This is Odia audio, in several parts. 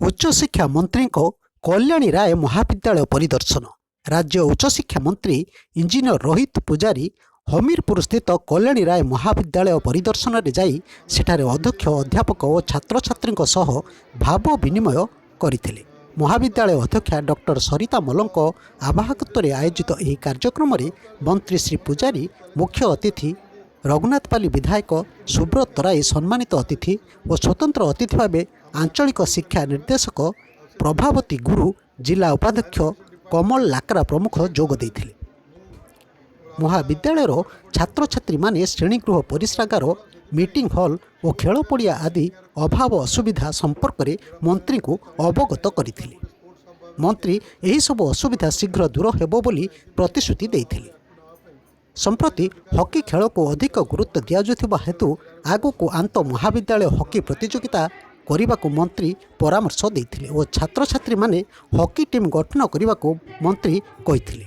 ଉଚ୍ଚଶିକ୍ଷା ମନ୍ତ୍ରୀଙ୍କ କଲ୍ୟାଣୀ ରାୟ ମହାବିଦ୍ୟାଳୟ ପରିଦର୍ଶନ। ରାଜ୍ୟ ଉଚ୍ଚଶିକ୍ଷା ମନ୍ତ୍ରୀ ଇଞ୍ଜିନିୟର ରୋହିତ ପୂଜାରୀ ହମିରପୁର ସ୍ଥିତ କଲ୍ୟାଣୀ ରାୟ ମହାବିଦ୍ୟାଳୟ ପରିଦର୍ଶନରେ ଯାଇ ସେଠାରେ ଅଧ୍ୟକ୍ଷ, ଅଧ୍ୟାପକ ଓ ଛାତ୍ରଛାତ୍ରୀଙ୍କ ସହ ଭାବ ବିନିମୟ କରିଥିଲେ। ମହାବିଦ୍ୟାଳୟ ଅଧ୍ୟକ୍ଷା ଡକ୍ଟର ସରିତା ମଲ୍ଲଙ୍କ ଆବାହକତ୍ୱରେ ଆୟୋଜିତ ଏହି କାର୍ଯ୍ୟକ୍ରମରେ ମନ୍ତ୍ରୀ ଶ୍ରୀ ପୂଜାରୀ ମୁଖ୍ୟ ଅତିଥି, ରଘୁନାଥପାଲି ବିଧାୟକ ସୁବ୍ରତ ତରାଇ ସମ୍ମାନିତ ଅତିଥି ଓ ସ୍ୱତନ୍ତ୍ର ଅତିଥି ଭାବେ ଆଞ୍ଚଳିକ ଶିକ୍ଷା ନିର୍ଦ୍ଦେଶକ ପ୍ରଭାବତୀ ଗୁରୁ, ଜିଲ୍ଲା ଉପାଧ୍ୟକ୍ଷ କମଳ ଲାକ୍ରା ପ୍ରମୁଖ ଯୋଗ ଦେଇଥିଲେ। ମହାବିଦ୍ୟାଳୟର ଛାତ୍ରଛାତ୍ରୀମାନେ ଶ୍ରେଣୀଗୃହ, ପରିସ୍ରାଗାର, ମିଟିଂ ହଲ୍ ଓ ଖେଳ ପଡ଼ିଆ ଆଦି ଅଭାବ ଅସୁବିଧା ସମ୍ପର୍କରେ ମନ୍ତ୍ରୀଙ୍କୁ ଅବଗତ କରିଥିଲେ। ମନ୍ତ୍ରୀ ଏହିସବୁ ଅସୁବିଧା ଶୀଘ୍ର ଦୂର ହେବ ବୋଲି ପ୍ରତିଶ୍ରୁତି ଦେଇଥିଲେ। ସମ୍ପ୍ରତି ହକି ଖେଳକୁ ଅଧିକ ଗୁରୁତ୍ୱ ଦିଆଯାଉଥିବା ହେତୁ ଆଗକୁ ଆନ୍ତଃ ମହାବିଦ୍ୟାଳୟ ହକି ପ୍ରତିଯୋଗିତା କରିବାକୁ ମନ୍ତ୍ରୀ ପରାମର୍ଶ ଦେଇଥିଲେ ଓ ଛାତ୍ରଛାତ୍ରୀମାନେ ହକି ଟିମ୍ ଗଠନ କରିବାକୁ ମନ୍ତ୍ରୀ କହିଥିଲେ।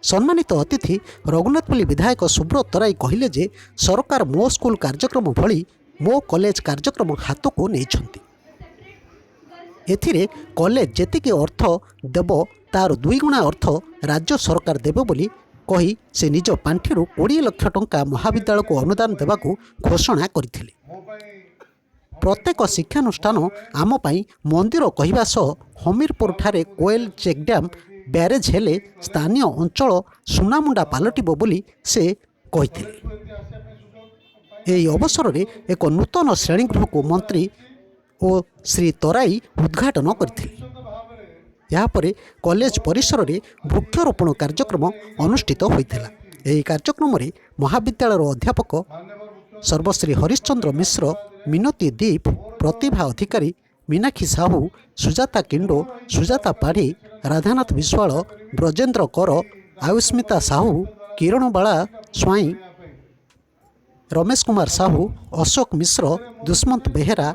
ସମ୍ମାନିତ ଅତିଥି ରଘୁନାଥପଲ୍ଲୀ ବିଧାୟକ ସୁବ୍ରତ ତରାଇ କହିଲେ ଯେ ସରକାର ମୋ ସ୍କୁଲ କାର୍ଯ୍ୟକ୍ରମ ଭଳି ମୋ କଲେଜ କାର୍ଯ୍ୟକ୍ରମ ହାତକୁ ନେଇଛନ୍ତି। ଏଥିରେ କଲେଜ ଯେତିକି ଅର୍ଥ ଦେବ, ତା'ର ଦୁଇଗୁଣା ଅର୍ଥ ରାଜ୍ୟ ସରକାର ଦେବେ ବୋଲି କହି ସେ ନିଜ ପାଣ୍ଠିରୁ 20 ଲକ୍ଷ ଟଙ୍କା ମହାବିଦ୍ୟାଳୟକୁ ଅନୁଦାନ ଦେବାକୁ ଘୋଷଣା କରିଥିଲେ। ପ୍ରତ୍ୟେକ ଶିକ୍ଷାନୁଷ୍ଠାନ ଆମ ପାଇଁ ମନ୍ଦିର କହିବା ସହ ହମିରପୁରଠାରେ କୋଏଲ ଚେକଡ୍ୟାମ୍ ବ୍ୟାରେଜ୍ ହେଲେ ସ୍ଥାନୀୟ ଅଞ୍ଚଳ ସୁନାମୁଣ୍ଡା ପାଲଟିବ ବୋଲି ସେ କହିଥିଲେ। ଏହି ଅବସରରେ ଏକ ନୂତନ ଶ୍ରେଣୀଗୃହକୁ ମନ୍ତ୍ରୀ ଓ ଶ୍ରୀ ତରାଇ ଉଦ୍ଘାଟନ କରିଥିଲେ। ଏହାପରେ କଲେଜ ପରିସରରେ ବୃକ୍ଷରୋପଣ କାର୍ଯ୍ୟକ୍ରମ ଅନୁଷ୍ଠିତ ହୋଇଥିଲା। ଏହି କାର୍ଯ୍ୟକ୍ରମରେ ମହାବିଦ୍ୟାଳୟର ଅଧ୍ୟାପକ ସର୍ବଶ୍ରୀ ହରିଶ୍ଚନ୍ଦ୍ର ମିଶ୍ର, ମିନତୀ ଦୀପ, ପ୍ରତିଭା ଅଧିକାରୀ, ମୀନାକ୍ଷୀ ସାହୁ, ସୁଜାତା କିଣ୍ଡୋ, ସୁଜାତା ପାଢ଼ୀ, ରାଧାନାଥ ବିଶ୍ୱାଳ, ବ୍ରଜେନ୍ଦ୍ର କର, ଆୟୁଷ୍ମିତା ସାହୁ, କିରଣବାଳା ସ୍ୱାଇଁ, ରମେଶ କୁମାର ସାହୁ, ଅଶୋକ ମିଶ୍ର, ଦୁଷ୍ମନ୍ତ ବେହେରା,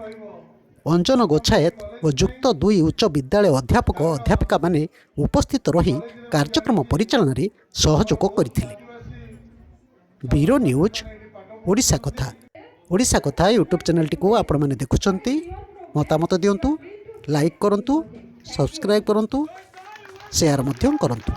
ଅଞ୍ଜନ ଗୋଛାୟତ ଓ ଯୁକ୍ତ ଦୁଇ ଉଚ୍ଚ ବିଦ୍ୟାଳୟ ଅଧ୍ୟାପକ ଅଧ୍ୟାପିକାମାନେ ଉପସ୍ଥିତ ରହି କାର୍ଯ୍ୟକ୍ରମ ପରିଚାଳନାରେ ସହଯୋଗ କରିଥିଲେ। ବ୍ୟୁରୋ ନ୍ୟୁଜ୍, ଓଡ଼ିଶା କଥା। ଓଡ଼ିଶା କଥା ୟୁଟ୍ୟୁବ୍ ଚ୍ୟାନେଲଟିକୁ ଆପଣମାନେ ଦେଖୁଛନ୍ତି, ମତାମତ ଦିଅନ୍ତୁ, ଲାଇକ୍ କରନ୍ତୁ, ସବସ୍କ୍ରାଇବ୍ କରନ୍ତୁ, ସେୟାର ମଧ୍ୟ କରନ୍ତୁ।